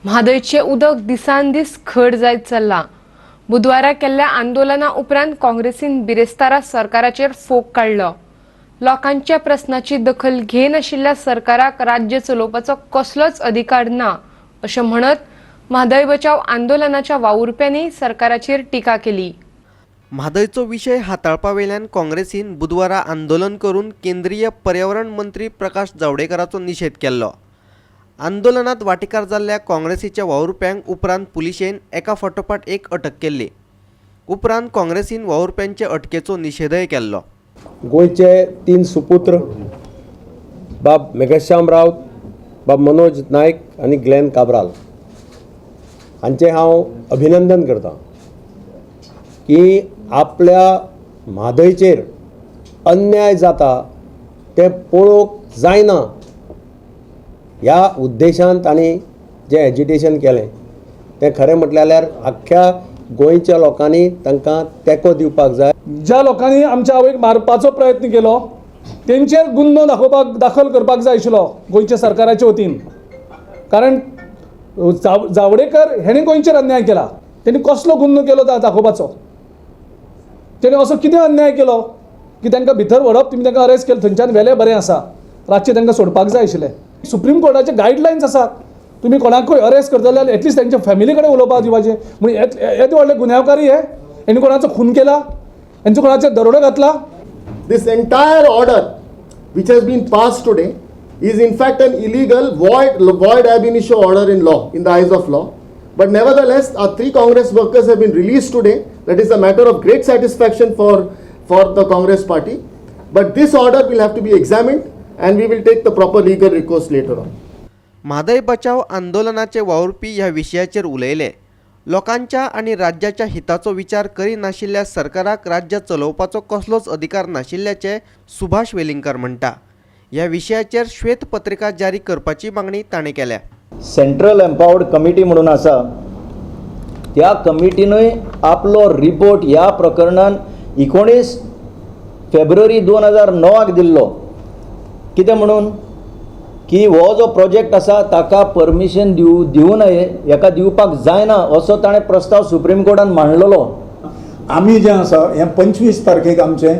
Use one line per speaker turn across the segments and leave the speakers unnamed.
म्हादयचें उदक दिसान दीस खड जायत चल्लां. बुधवारा केल्ल्या आंदोलना उपरांत काँग्रेसीन बिरेस्तारा सरकाराचेर फोग काडलो. लोकांच्या प्रस्नाची दखल घेनाशिल्ल्या सरकाराक राज्य चलोवपाचो कसलोच अधिकार ना अशें म्हणत म्हादय बचाव आंदोलनाच्या वावुरप्यांनी सरकाराचेर टिका केली.
म्हादयचो विशय हाताळपा वयल्यान काँग्रेसीन बुधवारा आंदोलन करून केंद्रीय पर्यावरण मंत्री प्रकाश जावडेकराचो निशेध केल्लो. आंदोलनात वांटेकार जाल्ल्या काँग्रेसीच्या वावुरप्यांक उपरांत पुलिशेन एका फाटोफाट एक अटक केल्ली. उपरांत काँग्रेसीन वावुरप्यांचे अटकेचो निशेधय केल्लो.
गोंयचे तीन सुपुत्र बाब मेघश्याम रावत, बाब मनोज नायक आनी ग्लॅन काब्राल हांचें हांव अभिनंदन करतां की आपल्या म्हादयचेर अन्याय जाता तें पळोवंक जायना ह्या उद्देशान तांणी जें एजिटेशन केलें तें खरें म्हटलें जाल्यार आख्ख्या गोंयच्या लोकांनी तांकां तेंको दिवपाक जाय.
ज्या लोकांनी आमच्या आवयक मारपाचो प्रयत्न केलो तेंचेर गुन्नो दाखोवपाक दाखल करपाक जाय आशिल्लो गोंयच्या सरकाराच्या वतीन. कारण जावडेकर हेणें गोंयचेर अन्याय केला. तेणी कसलो गुन्नो केलो दाखोवपाचो? तेणी असो कितें अन्याय केलो की तांकां भितर व्हरप, तुमी तांकां अरेस्ट केले, थंयच्यान व्हेले, बरें आसा, रातचें तांकां सोडपाक जाय आशिल्लें. सुप्रीम कोर्टाचे गायडलायन्स आसात, तुमी कोणाकूय अरेस्ट करतले जाल्यार एटलिस्ट तांच्या फॅमिली कडेन उलोवपाक दिवपाचें. म्हण येदे व्हडले गुन्यांवकारी हे, हेणी कोणाचो खून केला, हेंचो कोणाचेर दरोडो घातला?
This entire order which has been passed today is in fact an illegal, void ab initio order in law, in the eyes of law. But nevertheless, our three Congress workers have been released today. That is a matter of great satisfaction for the Congress party. But this order will have to be examined and we will take the proper legal recourse later on.
Mhadei बचाव आंदोलनाचे वावुरपी ह्या विशयाचेर उलयले. लोकांच्या आनी राज्याच्या हिताचो विचार करिनाशिल्ल्या सरकाराक राज्य चलोवपाचो कसलोच अधिकार नाशिल्ल्याचें सुभाष वेलिंगकार म्हणटा. ह्या विशयाचेर श्वेतपत्रिका जारी करपाची मागणी ताणें केल्या.
सेंट्रल एम्पावर्ड कमिटी म्हणून आसा, त्या कमिटीनूय आपलो रिपोर्ट ह्या प्रकरणान 19 फेब्रुवारी 2009 दिल्लो. कितें म्हणून की हो जो प्रोजेक्ट आसा ताका परमिशन दिवं नये, हेका दिवपाक जायना असो ताणें प्रस्ताव सुप्रीम कोर्टान मांडलेलो.
आमी जें आसा हें 25 तारखेक आमचें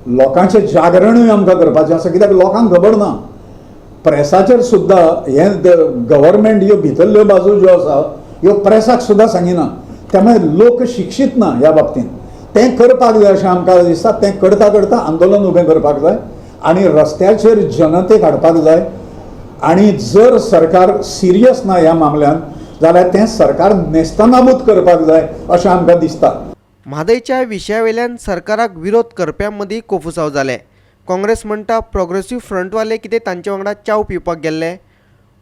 लोकांचें जागरणूय आमकां करपाचें आसा, कित्याक लोकांक खबर ना. प्रेसाचेर सुद्दां हें गव्हर्मेंट ह्यो भितरल्यो बाजू ज्यो आसा ह्यो प्रेसाक सुद्दां सांगिना, त्यामुळे लोक शिक्षीत ना ह्या बाबतींत. तें करपाक जाय अशें आमकां दिसता. तें करता करता आंदोलन उबें करपाक जाय आनी रस्त्याचेर जनतेक हाडपाक जाय. आनी जर सरकार सिरियस ना ह्या मामल्यान जाल्यार तें सरकार नेस्तनाबूत करपाक जाय अशें आमकां दिसता.
म्हादयच्या विशयावेल्यान सरकाराक विरोध करप्यां मदीं कोफुसांव जालें. काँग्रेस म्हणटा प्रोग्रेसीव फ्रंटवाले कितें तांचे वांगडा च्याव पिवपाक गेल्ले?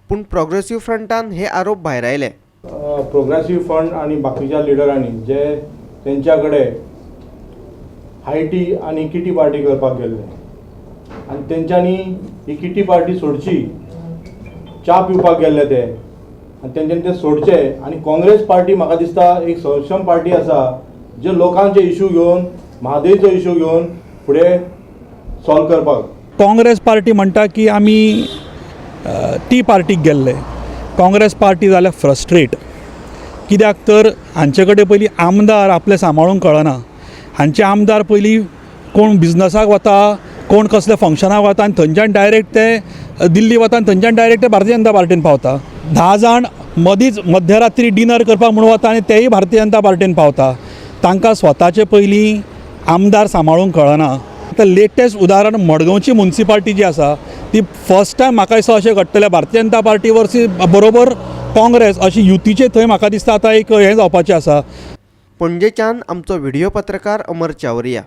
पूण प्रोग्रेसीव फ्रंटान हे आरोप भायरायले.
प्रोग्रेसीव फ्रंट आनी बाकीच्या लिडरांनी जे तेंच्या कडेन हाय टी आनी किटी पार्टी करपाक गेल्ले आनी तेंच्यांनी ही किटी पार्टी सोडची, च्या पिवपाक गेल्ले ते आनी तेंच्यांनी ते सोडचे. आनी काँग्रेस पार्टी म्हाका दिसता एक सक्षम पार्टी आसा, जे लोकांचे इशू घेवन, म्हादयचो इशू घेवन फुडें सॉल्व करपाक.
काँग्रेस पार्टी म्हणटा की आमी टी पार्टीक गेल्ले. काँग्रेस पार्टी जाल्या फ्रस्ट्रेट, कित्याक तर हांचे कडेन पयलीं आमदार आपले सांबाळूंक कळना. हांचे आमदार पयलीं कोण बिजनसाक वता, कोण कसल्या फंक्शनाक वता आनी थंयच्यान डायरेक्ट ते दिल्ली वता आनी थंयच्यान डायरेक्ट ते भारतीय जनता पार्टीन पावता. 10 जाण मदींच मध्यरात्री डिनर करपाक म्हूण वता आनी तेय भारतीय जनता पार्टीन पावता. तांकां स्वताचे पयलीं आमदार सांबाळूंक कळना. आतां लेटेस्ट उदाहरण मडगांवची मुन्सिपाल्टी जी आसा ती फर्स्ट टायम म्हाका दिसता अशें घडटलें, भारतीय जनता पार्टी वर्सी बरोबर काँग्रेस अशी युतीचे थंय म्हाका दिसता आतां एक हें जावपाचें आसा.
पणजेच्यान आमचो व्हिडियो पत्रकार अमर चावरिया.